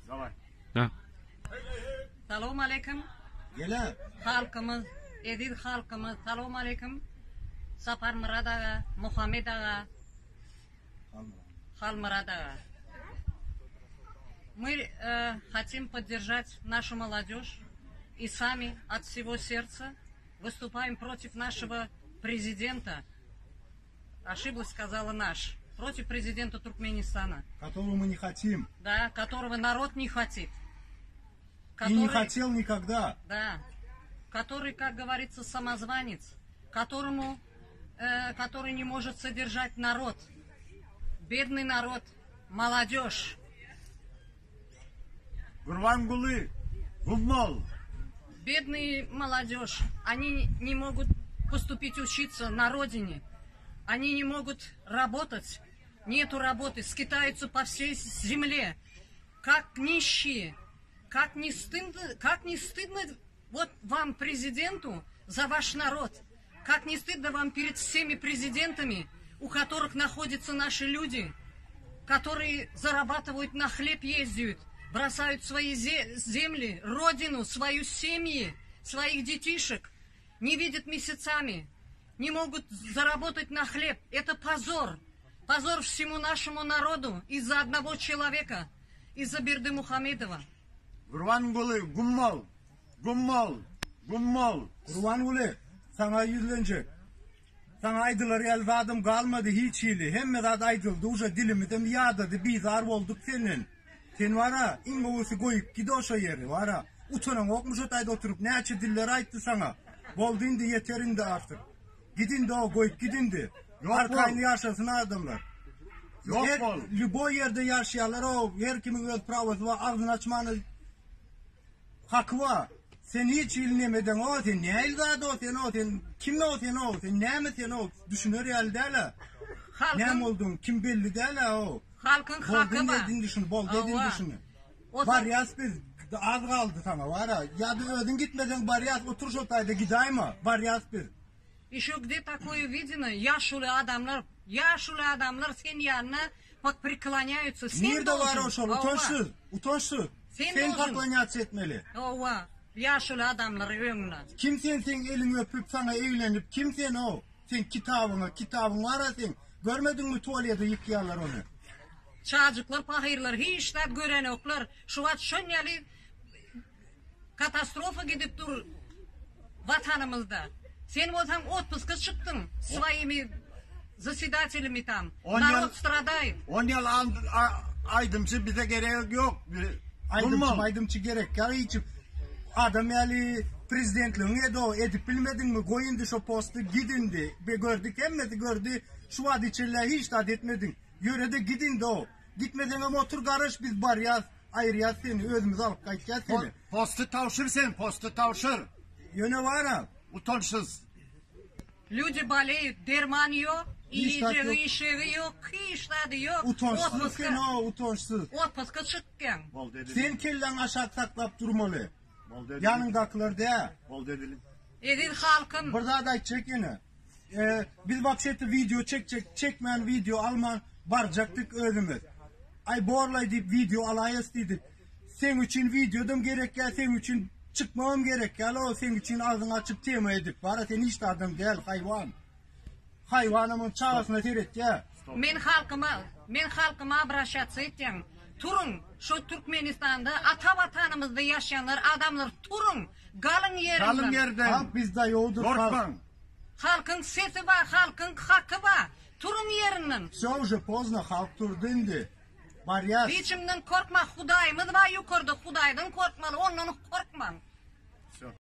Daway. Da. Salam aleýkum. Gele. Halkymyz, eziz halkymyz, salam aleýkum. Saparmyrat aga, Muhammet aga, Halmyrat aga. Мы э, хотим поддержать нашу молодежь и сами от всего сердца выступаем против нашего президента. Ошиблась, сказала наш. Против президента Туркменистана. Которого мы не хотим. Да, которого народ не хотит. И не хотел никогда. Да, который, как говорится, самозванец, которому, э, который не может содержать народ, бедный народ, молодежь. Gurbanguly gum bol. Бедные молодежь, они не могут поступить учиться на родине, они не могут работать, нету работы, скитаются по всей земле, как нищие, как не стыдно, как не стыдно вот вам, президенту, за ваш народ, как не стыдно вам перед всеми президентами, у которых находятся наши люди, которые зарабатывают на хлеб, ездят, бросают свои земли, родину, свою семьи, своих детишек, не видят месяцами, не могут заработать на хлеб. Это позор. Позор всему нашему народу из-за одного человека, из-за Бердымухамедова. Gurbanguly gum bol. Gum bol. Gum bol. Gurbanguly, saňa ýüzlenjek. Saňa aýdylar ýaly zadam galmady hiç hili. Hemme zat aýdyldy uje dilimizem ýadady bizar bolduk senden. Sen bara iň gowusy goýup git oşo ýeri bara. Utanaňokmy şo taýda oturyp näçe diller aýtdy saňa. Boldy indi ýeter indi artyk. Git indi o goýup git indi. Arkaýyn ýaşasyn adamlar. Ýok bol. Lýuboý ýerde ýaşaýarlar o her kimiň öz prawasy bar agzyny açmana haky bar. Sen hiç hili neme edeňok sen nähili zat o sen o sen kim o sen o sen näme sen o düşüner ýaly däl-ä. Näme bolduň kim belli däl-ä o. Halkyň haky Boldy bar. indi indi şuny boldy indi Hawa. şuny. O Barýas biz az galdy saňa bara. Ýa-da özüň gitmeseň barýas otur şo taýda gidaýma. Barýas biz. Еще где такое видено, ýaşuly adamlar, ýaşuly adamlar sen ýanyna bak преклоняются. Sen Nirde bar должен. o şol Hawa. utançsyz, utançsyz. Sen Sen должен. poklonýats etmeli. Hawa, ýaşuly adamlary öňüne. Kim sen seň eliňi öpüp saňa eglenip kim sen o? Seň kitabyňa, kitabyň bar-a seň. Görmediňmi tualede ýykýarlar ony. Çajyklar pahyrlar hiç zat görenoklar. Şu wagt şon ýaly katastrofa gidip dur watanymyzda. Sen bolsaň otpuska çykdyň swoimi zasedatelimi tam. Narod stradaýet. On ýyl aýdymçy bize gerek ýok. Aýdymçy maýdymçy gerek ýa hiç. Adam ýaly prezidentligiňi ed o edip bilmediňmi goý indi şo posty git indi. Be gördük hemmesi gördi şu wagt içinde hiç zat etmediň. Ýörede git indi o. Gitmeseňem otur garaş biz barýas aýyrýas seni özümiz alyp gaýtýas seni. Posty tabşyr sen posty tabşyr. Ýöne bara. Utançsyz. Люди boleют, derman ýok, Hiç zat iýjegi ýok. işegi ýok, hiç zady ýok. Utançsyz Otpuska sen o utançsyz. otpuska çykýaň. Boldy edildi. Sen kelläňi aşak saklap durmaly. Boldy edildi. Ýanyňdakylar dä. Boldy edildi. Eziz halkym. Bir zat aýtjak ýene. Biz wapşeti wideo çekjek, çekmän wideo alman barjakdyk özümiz. Aý borlaý diýip wideo alaýas diýdik. Seň üçin wideodam gerek ýa seň üçin çykmagam gerek ýaly o seň üçin agzyňy açyp tema edip. Bara sen hiç zadam däl haýwan. Haýwanam oň çagasyna seretýä. Men halkyma, men halkyma obraşatsa etýän. Turuň, şu Türkmenistanda ata watanymyzda ýaşaýanlar adamlar turuň, galyň ýeriňden. Galyň ýerden. Halk bizde ýowdur halk. Gorkmaň. Halkyň sesi bar, halkyň haky bar. Turuň ýerinden. Wsё уже pozdno halk turdy indi. Barýas. Hiçimden korkma Hudaýymyz bar ýukarda Hudaýdan korkmaly ondan korkmaň.